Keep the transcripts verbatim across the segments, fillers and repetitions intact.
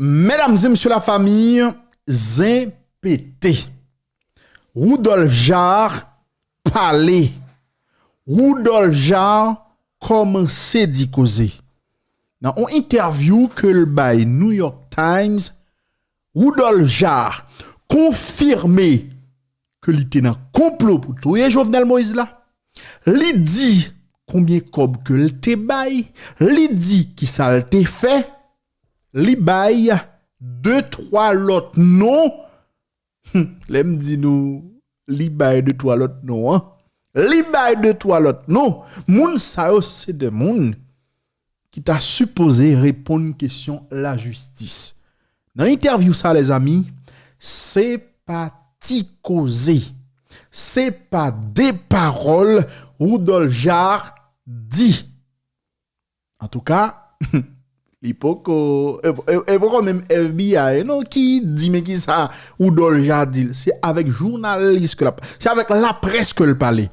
Medam e mesye, lafanmi, zen pete. Rudolph Jaar pale. Rudolph Jaar kòmanse di koze. Nan yon entèvyou ke l bay New York Times, Rudolph Jaar konfime ke li te nan konplo pou touye Jovenel Moïse la. Li di konbyen kòb ke l te bay, li di kisa l te fè, li bay de twa lòt non. Lè m di nou, li bay de twa lòt non an. Li bay de twa lòt non. Moun sa yo se de moun ki ta sipoze reponn kesyon lajistis. Nan entèvyou sa, lèzanmi, se pa ti koze. Se pa de pawòl Rudolph Jaar di. Antouka, li poko, e, e, e poko menm F B I non ki di men kisa Rudolph Jaar di l. Se avèk jounalis ke l ap, se avèk laprès ke l pale.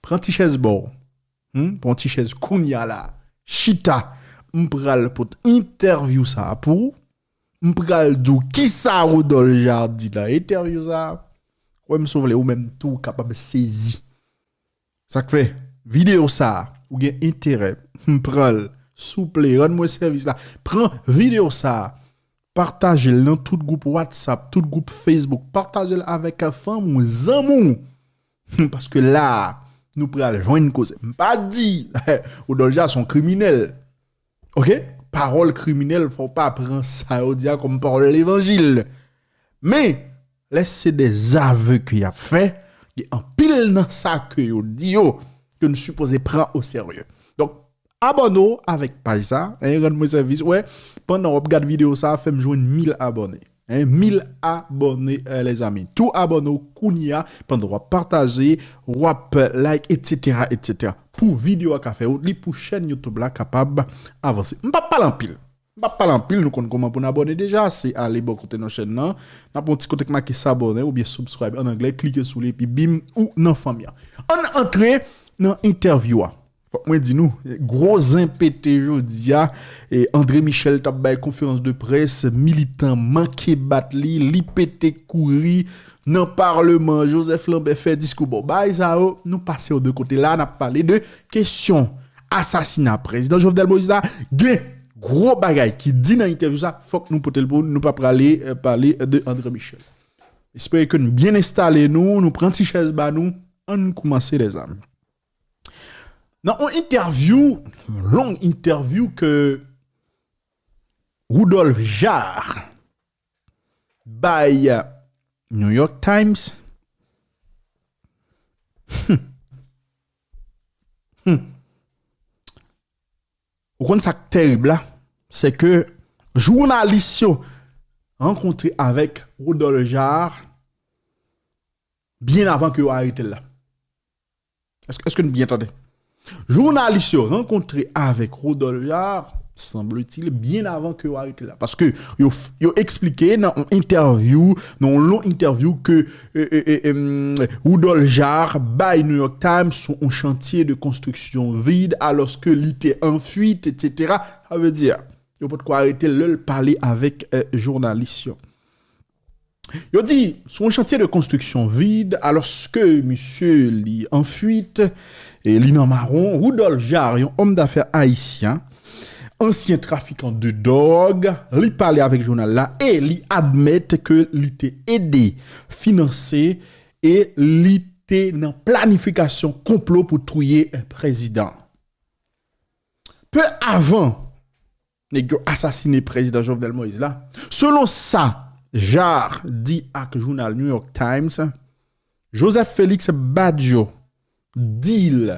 Pran ti chèz ba w. Hmm? Pran ti chèz kounya la. Chita. M pral pot entèvyou sa a pou ou. M pral di w kisa Rudolph Jaar di nan entèvyou sa a. Kwè m si w vle, ou menm tou w kapab sezi. Sa k fè videyo sa a, ou gen enterè, m pran l. Souple, rann mwen sèvis la. Pran videyo sa a, pataje l nan tout gwoup WhatsApp, tout gwoup Facebook, pataje l avèk fanmi w, zanmi w. Paske la a, nou pral jwenn koze. M pa di Rudolph Jaar se yon kriminèl. Oke? Pawòl kriminèl, fò w pa pran sa yo di a kòm pawòl levanjil. Men, lè se de zave ke y ap fè, gen anpil nan sa ke yo di yo, ke nou sipoze pran o serye. Donk, abòne w avèk paj sa, en, rann mwen sèvis. Wè, pandan w ap gad videyo sa, fè m jwenn mil abòne. En, mil abòne, eh, lèzanmi. Tou abòne w kounye a, pandan w ap pataje, w ap like, etsetera, etsetera. Pou videyo a ka fè wout li, pou chèn YouTube la kapab avanse. M p ap pale anpil. M p ap pale anpil, nou konn kòman pou n abòne deja, se ale bò kote nan chèn nan. N ap yon ti kote k make s'abonner oubyen subscribe an anglè, klike sou li epi bim, ou nan fanmi an. Ann antre nan entèvyou a. Fòk mwen di nou, gwo zen pete jodi a, e André Michel t ap bay konferans de près, militan manke bat li, li pete kouri nan palman, Joseph Lambert fè diskou. Bon, bagay sa yo, nou pase yo de kote. La, n ap pale de kesyon asasina prezidan Jovenel Moïse la. Gen gwo bagay ki di nan entèvyou sa, fòk nou pote l pou nou, nou pa prale, eh, pale de André Michel. Espere ke nou byen enstale nou, nou pran ti chèz ba nou, ann koumanse lèzanmi. Nan yon entèvyou, long entèvyou ke Rudolph Jaar bay New York Times, hmm, hmm, ou konn sa k terib la, se ke jounalis yo rankontre avèk Rudolph Jaar byen avan ke yo arete l la. Èske, èske n byen tande? Jounalis yo rankontre avèk Rudolph Jaar, sanble-t-il, byen avan ke yo arete l la. Paske yo, yo eksplike nan yon entèvyou, nan yon long entèvyou ke, e, e, e, em, Rudolph Jaar bay New York Times sou yon chantye de konstriksyon vid, alòske li te an fuit, etsetera. Sa vle di, yo potko arete l lè l pale avèk, eh, jounalis yo. Yo di, sou yon chantye de konstriksyon vid, alòske misye li an fuit, e li nan mawon, Rudolph Jaar, yon òm dafè ayisyen, ansyen trafikan de dwòg, li pale avèk jounal la e li admèt ke li te ede finanse e li te nan planifikasyon konplo pou touye prezidan. Pe avan nèg yo asasine prezidan Jovenel Moïse la. Selon sa Jaar di ak jounal New York Times, Joseph Félix Badio di l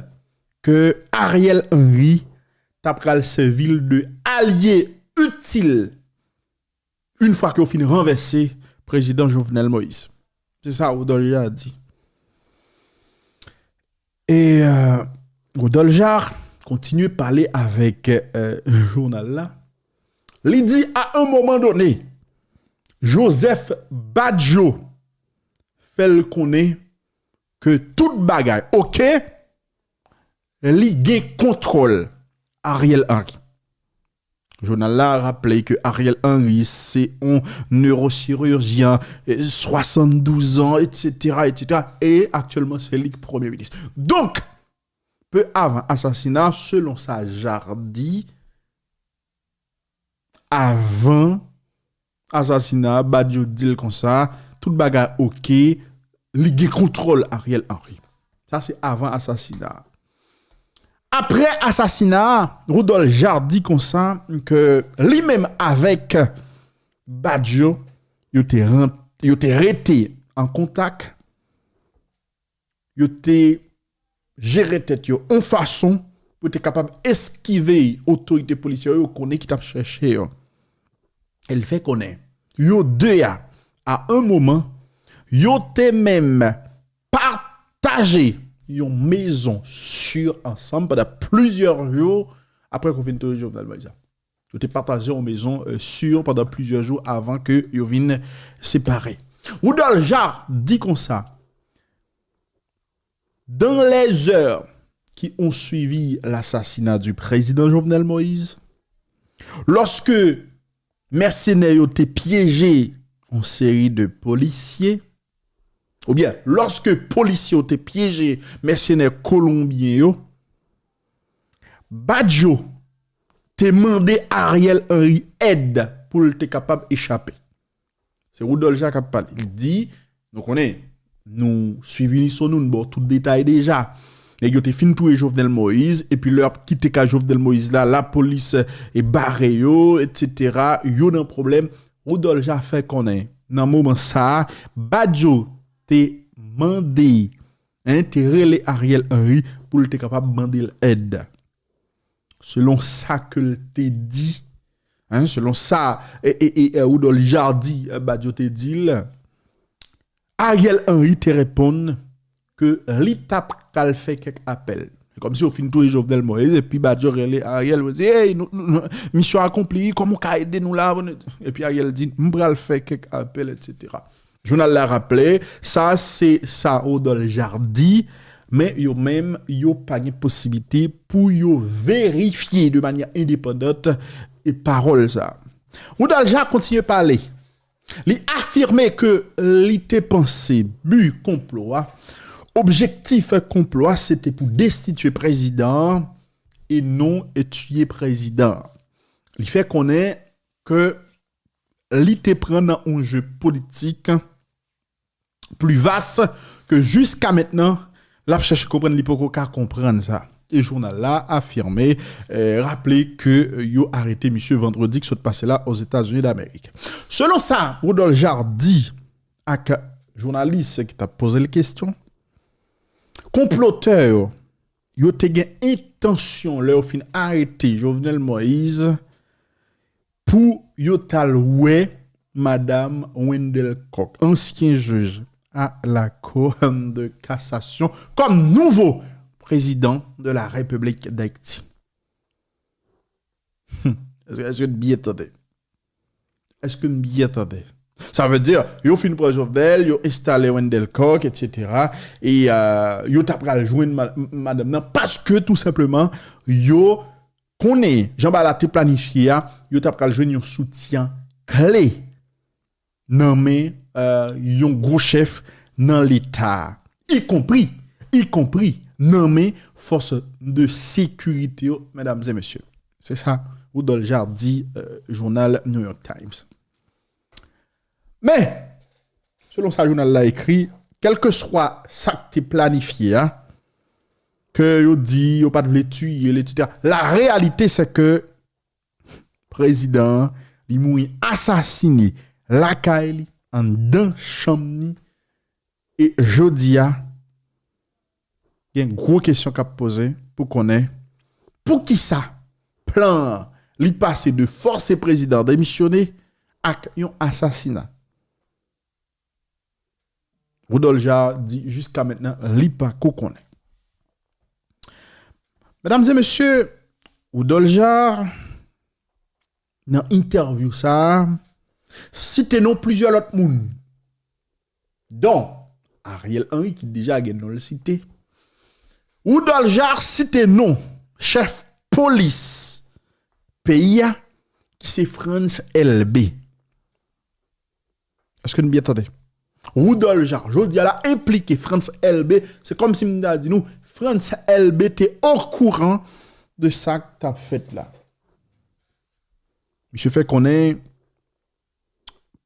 ke Ariel Henry ta pral sèvi l de alye itil yon fwa ke yo fin ranvèse prezidan Jovenel Moïse. Se sa Rudolph Jaar di. E, euh, Rudolph Jaar kontinye pale avèk, euh, jounal la. Li di, à un moment donné, Joseph Badio fè l konnen ke tout bagay oke, li gen kontwòl Ariel Henry. Jounal la raple ke Ariel Henry se yon newochirijyen, eh, swasanndouz an, et cetera, et cetera. E aktyèlman, se li k premye minis. Donk, pe avan asasina, selon sa Jardy, avan asasina, Badio di l konsa, tout bagay oke, li gen kontwòl Ariel Henry. Sa se avan asasina. Apre asasina, Rudolph Jardy di konsa ke li menm avèk Badio, yo te ran-, yo te rete an kontak, yo te jere tèt yo yon fason pou te kapab eskive otorite polisyè yo konnen ki t ap chèche yo. E l fè konnen yo de a, a yon moman, yo te menm pataje yon mezon si ansanm pandan plizyè jou apre ke yo fin touye Jovenel Moïse la. Yo te pataje yon mezon, euh, si pandan plizyè jou avan ke yo vin separe. Rudolph Jardy di konsa, dans les heures qui ont suivi l'assassinat du président Jovenel Moïse, lorsque mèsenè yo te pyeje yon seri de polisye, oubyen lòske polisye yo te pyeje mèsenè kolonbyen yo, Badio te mande Ariel Henry èd pou l te kapab echape. Se Rudolph Jardy k ap pale. Li di, nou konnen, nou swiv Unison, nou, nou ba w tout detay deja. Nèg yo te fin touye Jovenel Moïse, epi lè y ap kite kay Jovenel Moïse la, lapolis, e, bare yo, et cetera. Yo nan pwoblèm. Rudolph Jardy fè konnen, nan moman sa a, Badio te mande, en, te rele Ariel Henry pou l te kapab mande l èd. Selon sa ke l te di, en, selon sa, e, e, e, e, Rudolph Jardy, e, Badio te di l, Ariel Henry te reponn ke li t ap pral fè kèk apèl. Se kòmsi yo fin touye Jovenel Moïse, epi Badio rele Ariel, yo di, "Hey, nou, nou, nou, misyon akonpli, kòman w ka ede nou la?" Epi Ariel di, "M pral fè kèk apèl, et cetera." Jounal la raple, sa se sa Rudolph Jardy di, men yo menm, yo pa gen posiblite pou yo verifye de manyè endepandan e pawòl sa. Rudolph Jardy kontinye pale. Li afime ke li te panse bi konplo a, objektif konplo a, se te pou destitye prezidan an e non e tiye prezidan an. Li fè konnen ke li te pran nan yon je politik pli vas ke jiska mentnan, l ap chèche konprann, li poko ka konprann sa. E jounal la afime, eh, raple ke yo arete misye vandredi ki sot pase la Ozetazini Damerik. Selon sa Rudolph Jardy di ak jounalis ki t ap poze l kesyon, konplotè yo, yo te gen entansyon, lè yo fin arete Jovenel Moïse, pou yo t al wè Madam Wendelle Coq, ansyen jij a la Cour de cassation, kòm nouvo président de la République d'Haïti. Hmm. Èske, èske n byen tande? Èske n byen tande? Sa vle di, yo fin pran Jovenel, yo enstale Wendelle Coq, et cetera. E, euh, yo ta pral jwenn ma-, m-, madanm nan, paske tou senpleman, yo konnen jan bagay la te planifye a, yo ta pral jwenn yon soutyen kle nan men, euh, yon gwo chèf nan Leta, ikonpri, ikonpri nan men fòs de sekirite yo, medam e mesye. Se sa Rudolph Jardy di, euh, jounal New York Times. Men, selon sa jounal la ekri, kèlkeswa sa k te planifye a, ke yo di yo pa t vle tiye l, et cetera. La réalité, c'est que prezidan an, li mouri asasine lakay li, anndan chanm ni, e jodi a, gen gwo kesyon k ap poze pou konnen poukisa plan an, li pase de fòse prezidan an demisyone ak yon asasina. Rudolph Jardy di jiska mentnan, li pa ko konnen. Medam e mesye, Rudolph Jardy, nan entèvyou sa a, site non plizyè lòt moun, dont Ariel Henry, ki deja gen non l site. Rudolph Jardy site non chèf polis peyi a, se Frantz Elbé. Èske n byen tande? Woodol Jarre, jodi a la, enplike Frantz Elbé, se kòmsi m ta di nou, Frantz Elbé te okouran de sa k t ap fèt la. Misye fè konnen,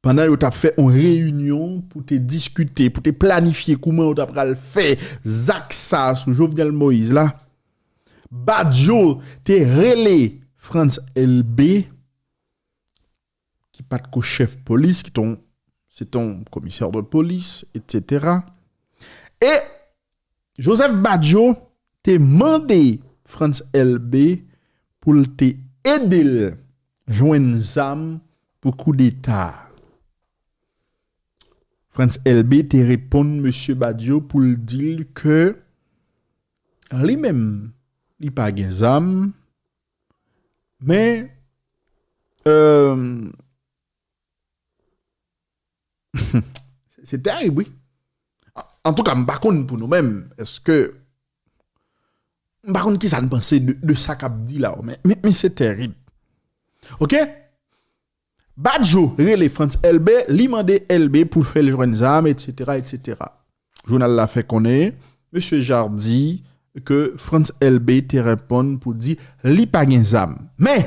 pandan yo t ap fè yon reyinyon pou te diskite, pou te planifye kouman yo t ap pral fè zak sa sou Jovenel Moïse la, Badio te rele Frantz Elbé, ki pa t ko chèf polis, ki t on, se t on komisè de polis, etsetera. E Joseph Badio te mande Frantz Elbé pou l te ede l jwenn zam pou koudeta a. Frantz Elbé te reponn mesye Badio pou l di l ke li menm, li pa gen zam, men, euh, se terib, wi. An, antouka, m pa konn pou nou menm, èske, m pa konn kisa n panse de, de sa k ap di la, men, men, men se terib. Oke? Badio rele Frantz Elbé, li mande Elbé pou l fè l jwenn zam, etsetera, etsetera. Jounal la fè konnen, mesye Jarre di ke Frantz Elbé te reponn pou di li pa gen zam. Men,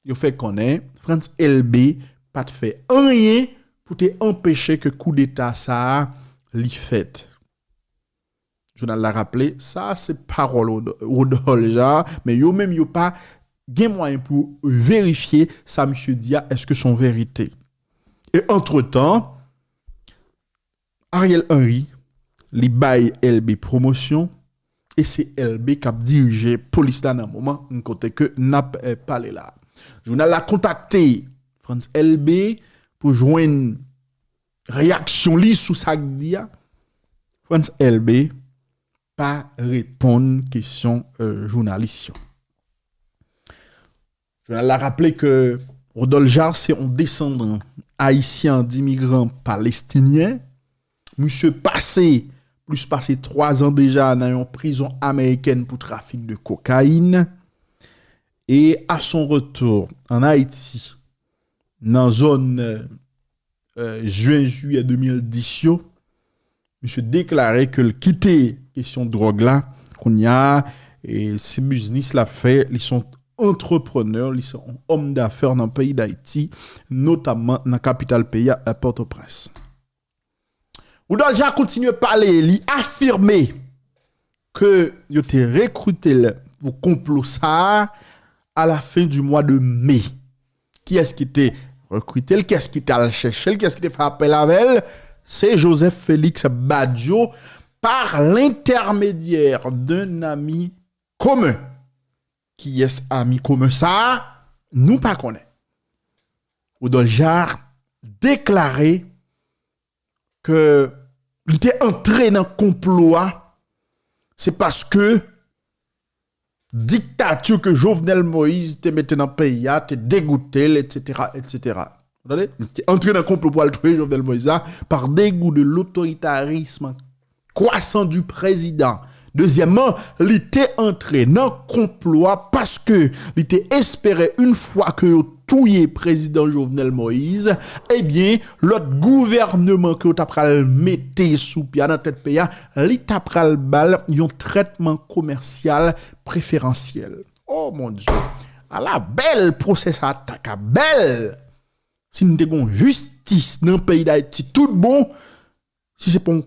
yo fè konnen, Frantz Elbé pa t fè anyen pou te anpeche ke koudeta sa a li fèt. Jounal la raple, sa se pawòl Wood-, Woodol Jarre, men yo menm yo pa gen mwayen pou verifye sa misye di a, èske se yon verite. E antretan, Ariel Henry, li bay Elbé pwomosyon, e se Elbé k ap dirije polis la nan moman kote ke n ap, eh, pale la. Jounal la kontakte Frantz Elbé pou jwenn reyaksyon li sou sa k di a. Frantz Elbé pa reponn kesyon, eh, jounalis yo. Jounal la raple ke Woodol Jarre se yon desandan ayisyen dimigran palestinyen. Misye pase plis pase twa zan deja nan yon prizon amerikèn pou trafik de kokayin. E à son retour en Haïti, nan zòn, euh, jen, jiyè de mil dis yo, misye deklare ke l kite kesyon dwòg la. Kounye a, e, se biznis l ap fè, li se yon antreprenè, li se yon òm dafè nan peyi Dayiti, notamman nan kapital peyi a, Pòtoprens. Woodol Jarre kontinye pale, li afime ke yo te rekrite l pou konplo sa a à la fin du mois de mai. Kiyès ki te rekrite l? Kiyès ki t al chèche l? Kiyès ki te fè apèl avè l? Se Joseph Félix Badio, par l'intermédiaire d'un ami commun. Kiyès ami komen sa a? Nou pa konnen. Woodol Jarre deklare ke li te antre nan konplo a, se paske diktati ke Jovenel Moïse te mete nan peyi a te degoute l, etsetera, etsetera. Ou tande? Li te antre nan konplo pou al touye Jovenel Moïse la, par dégoût de l'autoritarisme croissant du président. Dezyèmman, li te antre nan konplo a paske li te espere, yon fwa ke yo touye prezidan Jovenel Moïse, ebyen, lòt gouvènman ke yo ta pral mete sou pye a, nan tèt peyi a, li ta pral ba l yon trètman komèsyal preferansyèl. Oh mon Dieu! Ala bèl pwosè sa ta ka bèl! Si n te gon jistis nan peyi Dayiti tout bon, si se pa yon,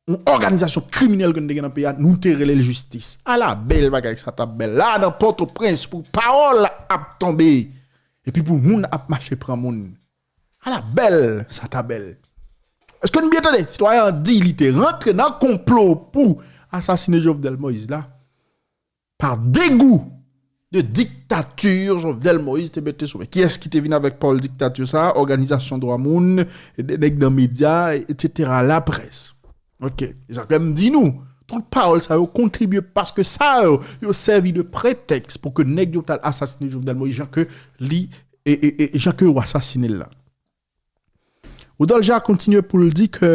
yon òganizasyon kriminèl ke n te gen nan peyi a, nou te rele l jistis. Ala bèl bagay sa t ap bèl la nan Pòtoprens pou pawòl ap tonbe epi pou moun ap mache pran moun. Ala bèl sa ta bèl. Èske n byen tande? Sitwayen an di li te rantre nan konplo pou asasine Jovenel Moïse la. Par dégoût de diktati Jovenel Moïse te mete sou men. Kiyès ki te vin avèk pawòl diktati sa a? Òganizasyon dwa moun, nèg nan medya, etsetera, laprès. Oke, e sa ke m di nou, tout pawòl sa yo kontribye paske sa yo, yo sèvi de pretèks pou ke nèg yo t al asasine Jovenel Moïse jan ke li, e, e, e, jan ke yo asasine l la. Woodol Jarre kontinye pou l di ke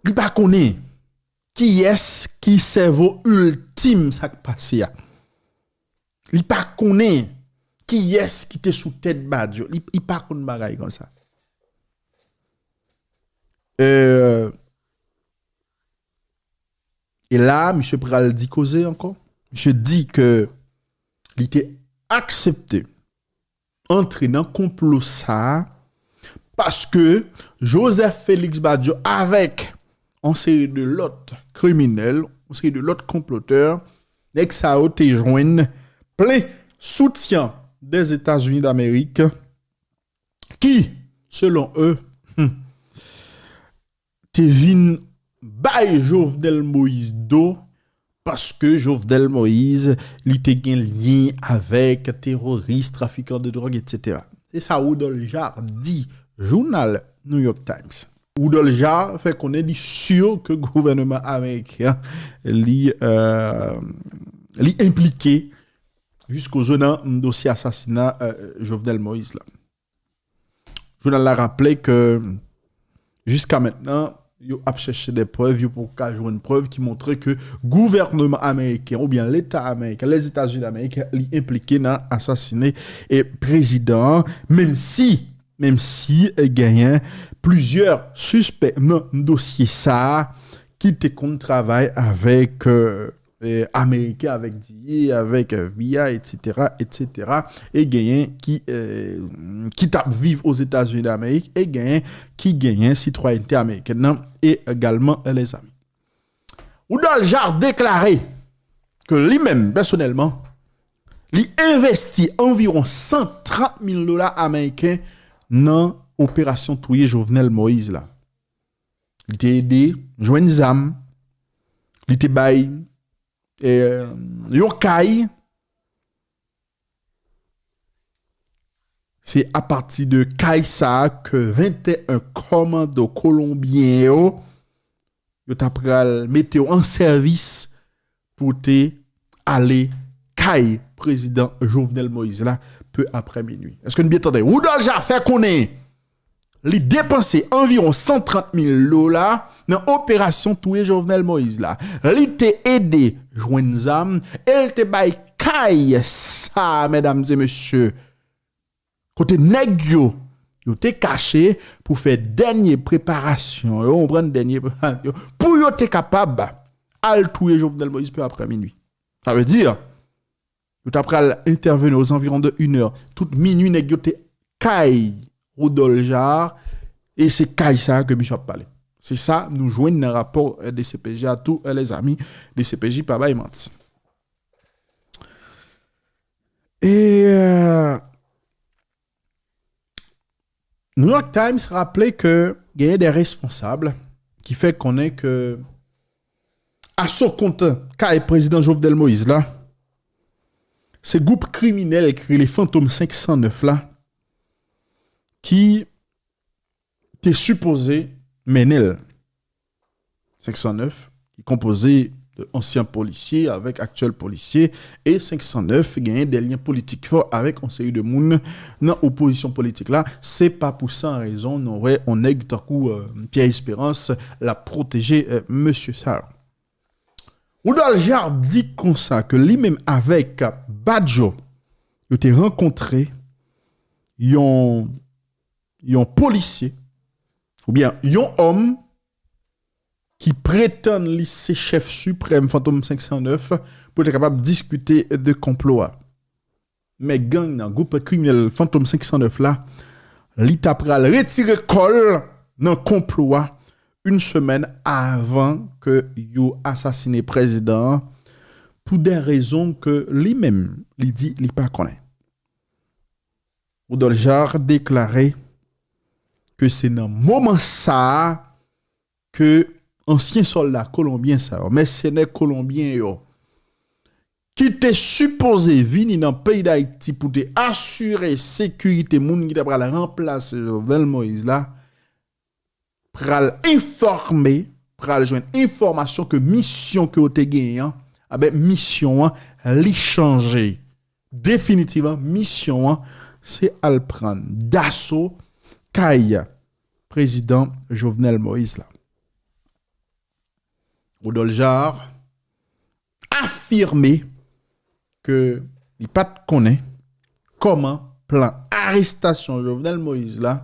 li pa konnen kiyès ki sèvo iltim sa k pase a. Li pa konnen Kiyès ki te sou tèt Badio? Li, li pa konn bagay konsa. Euh, e la, misye pral di koze ankò. Misye di ke li te aksepte antre nan konplo sa a paske Joseph Félix Badio avèk yon seri de lòt kriminèl, yon seri de lòt konplotè, nèg sa yo te jwenn plen soutyen Dèzetazini Damerik ki, selon yo, hmm, te vin bay Jovenel Moïse do paske Jovenel Moïse, li te gen lyen avèk teworis, trafikan de dwòg, etsetera. Se sa Woodall Jarre di jounal New York Times. Woodall Jarre fè konnen li si ke gouvènman ameriken li, euh, li enplike jiskozo nan dosye asasina, euh, Jovenel Moïse la. Jounal la raple ke jiska mentnan, yo ap chèche de prèv, yo poko ka jwenn prèv ki montre ke gouvènman ameriken oubyen Leta ameriken, Lèzetazini Damerik, li enplike nan asasine e prezidan an, menm si, menm si, eh, genyen plizyè sispè nan dosye sa a ki te konn travay avèk, eh, eh, ameriken, avèk D E A, avèk F B I, etsetera, etsetera, e genyen ki, eh, ki t ap viv Ozetazini Damerik, e genyen ki genyen sitwayènte amerikèn nan, e egalman, eh, lèzami. Woodall Jarre deklare ke li menm, pèsonèlman, li envesti anviwon san trant mil dola ameriken nan operasyon touye Jovenel Moïse la. Li te ede jwenn zam, li te bay, eh, yon kay. Se apati de kay sa a ke venteyen kòmando kolonbyen yo, yo ta pral mete yo an sèvis pou te ale kay prezidan Jovenel Moïse la, pe aprè minui. Èske n byen tande? Woodall Jarre fè konnen li depanse anviwon san trant mil dola nan operasyon touye Jovenel Moïse la. Li te ede jwenn zam e l te bay kay sa, medam e mesye, kote nèg yo, yo te kache pou fè dènye preparasyon yo, konprann, dènye preparasyon yo, pou yo te kapab al touye Jovenel Moïse pe aprè minui. Sa vle di, yo ta pral entèveni aux environs de une heure. Tout minui, nèg yo te kay Woodall Jarre, e se kay sa a ke misye ap pale. Se sa nou jwenn nan rapò, eh, D C P J a tou, eh, lèzami, D C P J pa bay manti. E, eh, New York Times raple ke genyen de responsab ki fè konnen ke aso kont kay prezidan Jovenel Moïse la, se gwoup kriminèl ki rele Fantom senk san nèf la ki te sipoze mennen l. Senk san nèf, ki konpoze de ansyen polisye avèk aktyèl polisye, e senk san nèf genyen de lyen politik fò avèk yon seri de moun nan opozisyon politik la. Se pa pou san rezon nou wè yon nèg tankou, euh, Pierre Espérance l ap pwoteje, euh, mesye sa yo. Woodall Jarre di konsa ke li menm avèk Badio, yo te rankontre yon, yon polisye, oubyen yon òm ki pretann li se chèf siprèm Fantom senk san nèf, pou te kapab diskite de konplo a. Men gang nan, gwoup kriminèl Fantom senk san nèf la, li ta pral retire kò l nan konplo a, yon semèn avan ke yo asasine prezidan an, pou de rezon ke li menm, li di li pa konnen. Woodall Jarre deklare ke se nan moman sa a ke ansyen sòlda kolonbyen sa yo, mèsenè kolonbyen yo, ki te sipoze vini nan peyi Dayiti pou te asire sekirite moun ki ta pral ranplase Jovenel Moïse la, pral enfòme, pral jwenn enfòmasyon ke misyon ke yo te genyen an, a ben, misyon an, li chanje. Definitivman, misyon an, se al pran daso kay prezidan Jovenel Moïse la. Woodall Jarre afime ke li pa t konnen kòman plan arestasyon Jovenel Moïse la,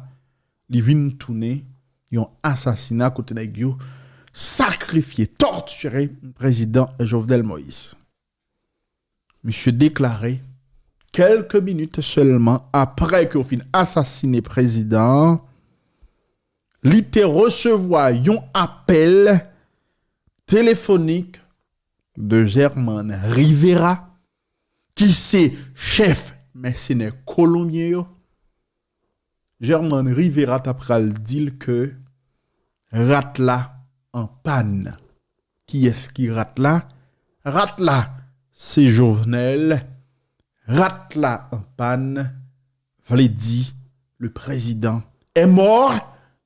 li vin tounen yon asasina kote nèg yo sakrifye, tòtire prezidan Jovenel Moïse. Misye deklare, kèlke minit sèlman apre ke yo fin asasine prezidan an, li te resevwa yon apèl telefonik de Germán Rivera, ki se chèf mèsenè kolonbyen yo. Germán Rivera ta pral di l ke rat la an pàn. Kiyès ki rat la? Rat la, se Jovenel. Rat la an pàn, vle di le président est mort.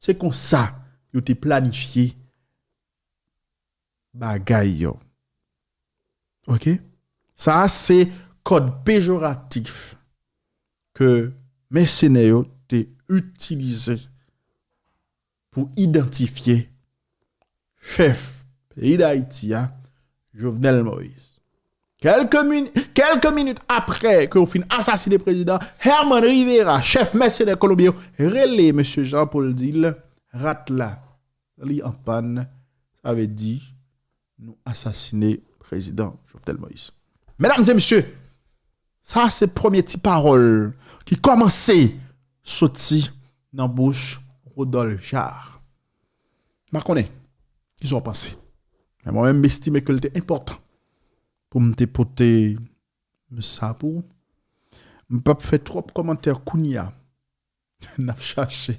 Se konsa yo te planifye bagay yo. Oke? Sa a se kòd pejoratif ke mèsenè yo te itilize pou idantifye chèf peyi Dayiti a, Jovenel Moïse. Kèlke min-, kèlke minit apre ke yo fin asasine prezidan, Herman Rivera, chèf mèsenè kolonbyen yo, rele mesye Jean pou l di l, rat la, li an pàn, sa vle di, nou asasine prezidan Jovenel Moïse. Medam e mesye, sa se premye ti pawòl ki kòmanse soti nan bouch Rodolphe Jaar. M pa konnen kisa w panse. Men mwen menm, m estime ke l te enpòtan pou m te pote sa pou ou. M p ap fè twòp kòmantè kounye a. N ap chache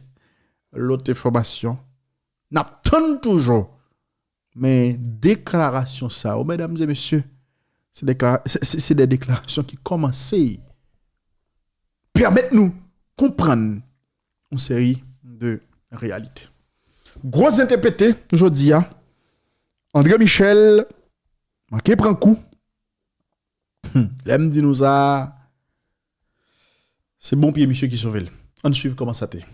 lòt enfòmasyon. N ap tann toujou. Men deklarasyon sa yo, medam e mesye, se dekla-, se, se, se de deklarasyon ki kòmanse pèmèt nou konprann yon seri de reyalite. Gwo zen te pete jodi a, André Michel manke pran kou. Hmm, lè m di nou sa, se bon pye misye ki sove l. Ann swiv kòman sa te ye.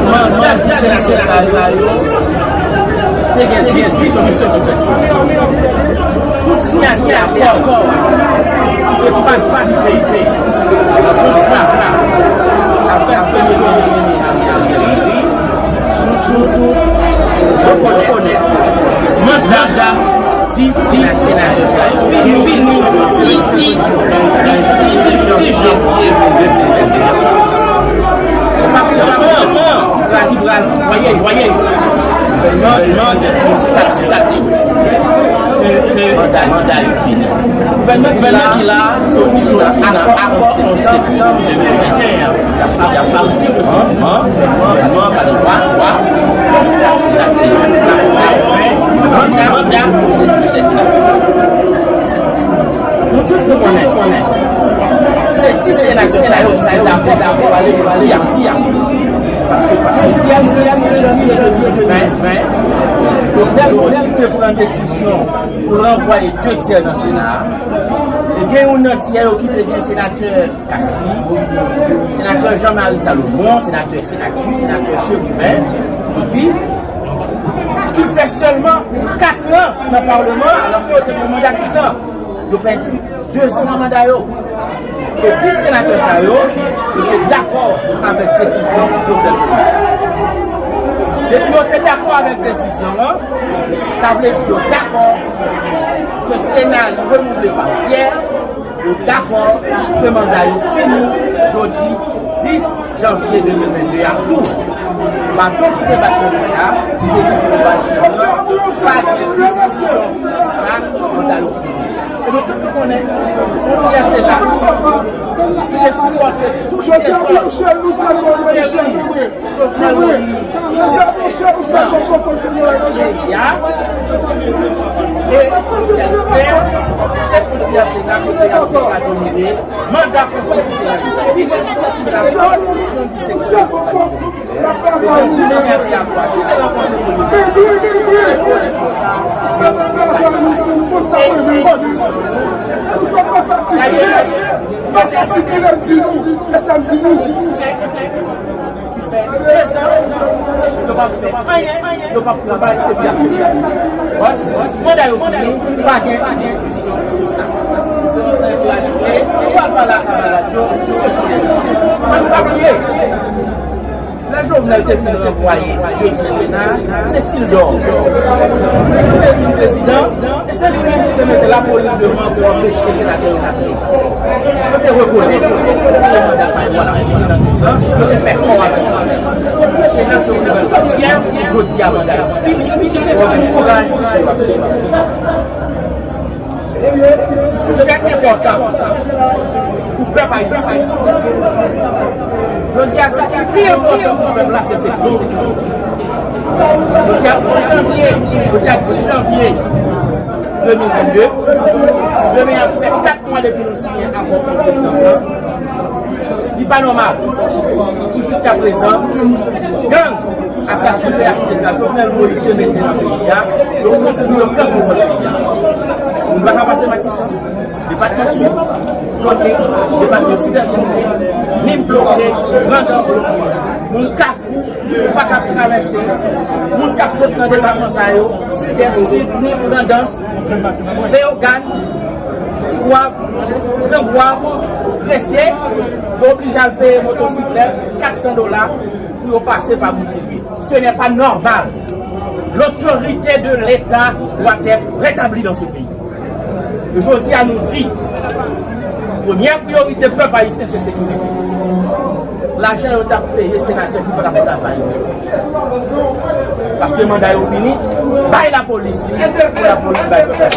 Manda pou sèvitè sa yo te gen dis disolisyon ki fèt sou yo. Tout siyatè akò a ki te patisipe nan kontra a avèk premye minis Ariel Henry, nou tout rekonèt manda dis senatè sa yo fini, fini, fini, fini, fini, fini, janvye de mil venteyen. Se pa, se pa mwen ki pral, pral voye, voye. Gouvènman, gouvènman te konstate ke, ke manda, manda yo fini. Gouvènman ki la, soti nan akò onz septanm de mil venteyen an. Y ap pati de se moman, moman pa de lwa, lwa, konsiderasyon date, manda, manda, pwosès, pwosès la. Nou tout nou konnen, konnen. Se dis senatè sa yo, sa yo dakò pou ale jodi a. Paske, paske si y al soti jodi ven, ven, Jovenel Moïse te pran desizyon pou l ranvwaye de tyè nan Sena a. E gen youn nan tyè yo ki te gen senatè Cassy, senatè Jean Marie Salomon, senatè Senatus, senatè Chérubin Dupuy, Ki fè sèlman kat an nan palman an, alòske yo te gen manda sis an. Yo pèdi de zan nan manda yo. E dis senatè sa yo, yo te dakò avèk desizyon Jovenel pran. Depi yo te dakò avèk desizyon an, sa vle di yo dakò ke Sena li renouvle pa tyè, yo dakò ke manda yo fini jodi dis janvye de mil venn de a tou. Baton ki te bat chanpay la, se li ki te bat chanpay la. Pa gen diskisyon nan sa, manda yo fini. E nou tout nou konnen, Frontyè se la, ki te sipòte tout lezòt. Jovenel Moïse, Jovenel Moïse, peyi a, e se pou di a se la kote a domine manda konstitisyonèl. Se la konstitisyonèl ki se Yo p ap fè anyen, yo p ap travay epi ap peye. Manda yo fini, pa gen diskisyon sou sa. Yo pral pale ak kamarad yo sou sijè sa. Ann pa bliye, lè Jovenel te fin ranvwaye Jodi a Sena, se Sildor ki te vin prezidan, e se li menm ki te mete lapolis devan pou anpeche senatè yo antre. Yo te rekonèt ke manda pa yo a la fini nan de zan, yo te fè kò avèk li. Sena se yon bagay ki byen, jodi a manda yo fini, yo gen kouraj pou yo aksepte. Sijè ki enpòtan pou pèp ayisyen. Jodi a, sa ki pi enpòtan pou pèp la, se sekirite. Jodi a, onz janvye, jodi a, dis janvye de mil venn de, demen ap fè kat mwa depi nou siyen akò onz septanm lan. Li pa nòmal pou jiskaprezan gang asasen pè ak teka Jovenel Moïse te mete nan peyi a, yo kontinye yo pran kontwòl peyi a. Nou pa ka pase Matisan, depatman Sid bloke, depatman Sidès bloke, Nip bloke, Grandans bloke. Moun Kafou pa ka travèse. Moun k ap sot nan depatman sa yo, Sidès, Sid, Nip, Grandans, Leyogàn, Tigwav, Grangwav, Gresye, yo oblije al peye motosiklèt kat san dola pou yo pase pa Boutilye. Ce n'est pas normal. L'autorité de l'État doit être rétablie dans ce pays. Jodi a nou di, premyè priyorite pèp ayisyen se sekirite. Lajan yo t ap peye senatè ki pa t ap travay yo. Paske manda yo fini, bay lapolis li, pou lapolis bay pèp la.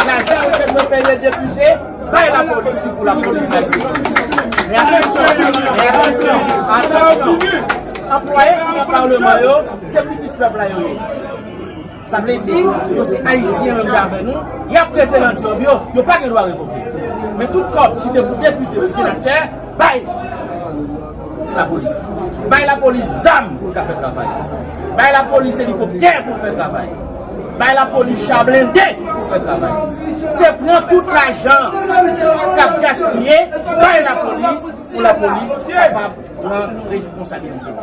Lajan yo te dwe peye depite, bay lapolis li, pou lapolis bay sekirite. Men atansyon, men atansyon, atansyon. Anplwaye ki nan palman yo, se pitit pèp la yo ye. Sa vle di, yo se ayisyen menm jan avè nou, y ap rete nan djòb yo, yo pa gen dwa revoke. Men tout kòb ki te pou depite, pou senatè, bay lapolis. Bay lapolis zam pou l ka fè travay. Bay lapolis elikoptè pou l fè travay. Bay lapolis cha blende pou l fè travay. Se pran tout lajan k ap gaspiye, bay lapolis pou lapolis kapab pran responsabilite.